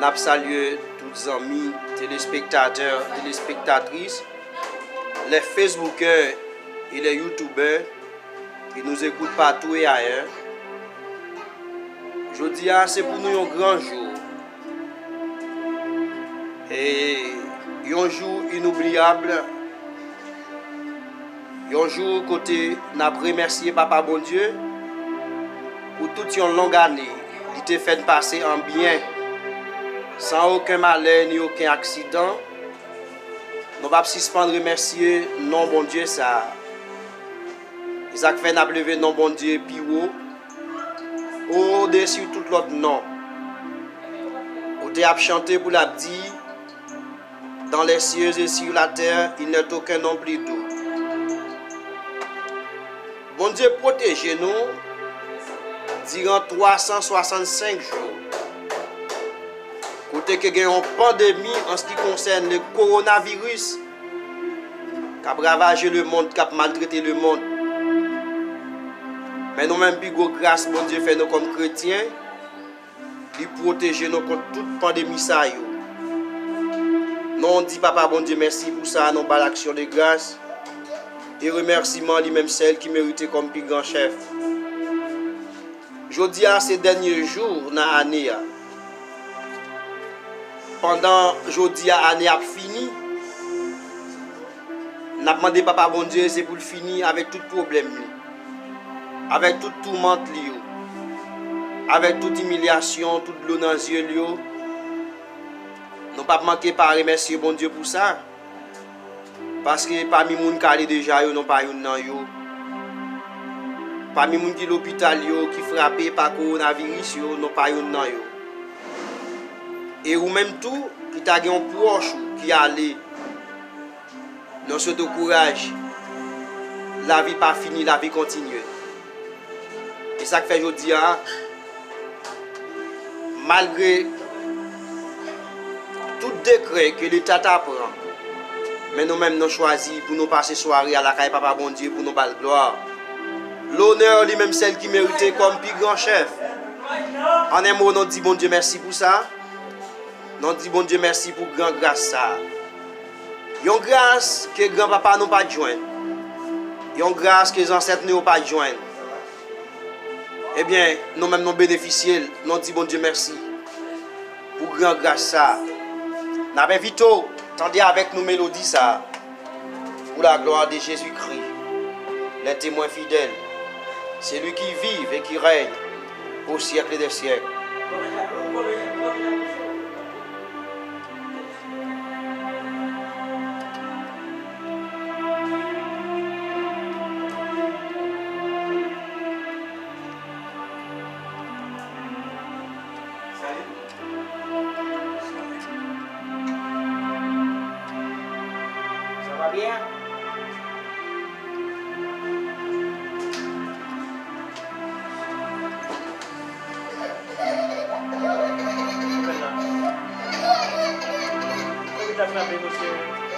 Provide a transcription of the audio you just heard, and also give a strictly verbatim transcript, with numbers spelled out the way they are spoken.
N ap salye tout zanmi, telespektatè, telespektatris, les Facebookers et les YouTubers qui nous écoutent partout et ailleurs. Jodi a, se pou nou yon gran jou. E yon jou inoubliyab, yon jou kote n ap remèsye Papa Bondye pou tout yon long ane li te fè n pase an byen, san okenn malè ni okenn aksidan. Nou p ap sispann remèsye non Bondye sa a. E sa k fè n ap leve non Bondye pi wo, odesi tout lòt non. Ou te ap chante pou l ap di, dans les cieux et sur la terre, il n'est aucun nom plus doux. Bondye pwoteje nou diran twa san swasannsenk jou. Kote ke gen yon pandemi an se ki konsène le coronavirus k ap ravaje lemonn, k ap maltrete lemonn. Men nou menm, pi gwo gras Bondye fè nou kòm kretyen, li pwoteje nou kont tout pandemi sa yo. Nou di Papa Bondye mèsi pou sa, nou ba l aksyon de gras e remèsiman li menm sèl ki merite kòm pi gran chèf. Jodi a se dènye jou nan ane a. Pandan jodi a ane ap fini, n ap mande Papa Bondye se pou l fini avèk tout pwoblèm li, avèk tout toumant li yo, avèk tout imilyasyon, tout dlo nan zye l yo. Nou p ap manke pa remèsye Bondye pou sa. Paske pami moun k ale deja yo, nou pa youn nan yo. Pami moun ki lopital yo, ki frape pa kowonaviris yo, nou pa youn nan yo. E ou menm tou, ki ta gen yon pwòch ou ki ale, nou swete w kouraj. Lavi pa fini, lavi kontinye. E sa k fè jodi a, malgre tout dekrè ke Leta ta pran, men nou menm nou chwazi pou nou pase sware a lakay Papa Bondye pou nou ba l glwa, lonè li menm sèl ki merite kòm pi gran chèf. An en mo, nou di Bondye mèsi pou sa. Nou di Bondye mèsi pou gran gras sa a. Yon gras ke granpapa nou pa t jwenn. Yon gras ke zansèt nou yo pa t jwenn. Ebyen, nou menm nou benefisye l, nou di Bondye mèsi pou gran gras sa a. N ap envite w tande avèk nou melodi sa a. Pour la gloire de Jésus-Christ, les témoins fidèles, celui qui vit et qui règne au siècle des siècles. Sa va byen? Sa k ap frape, mesye?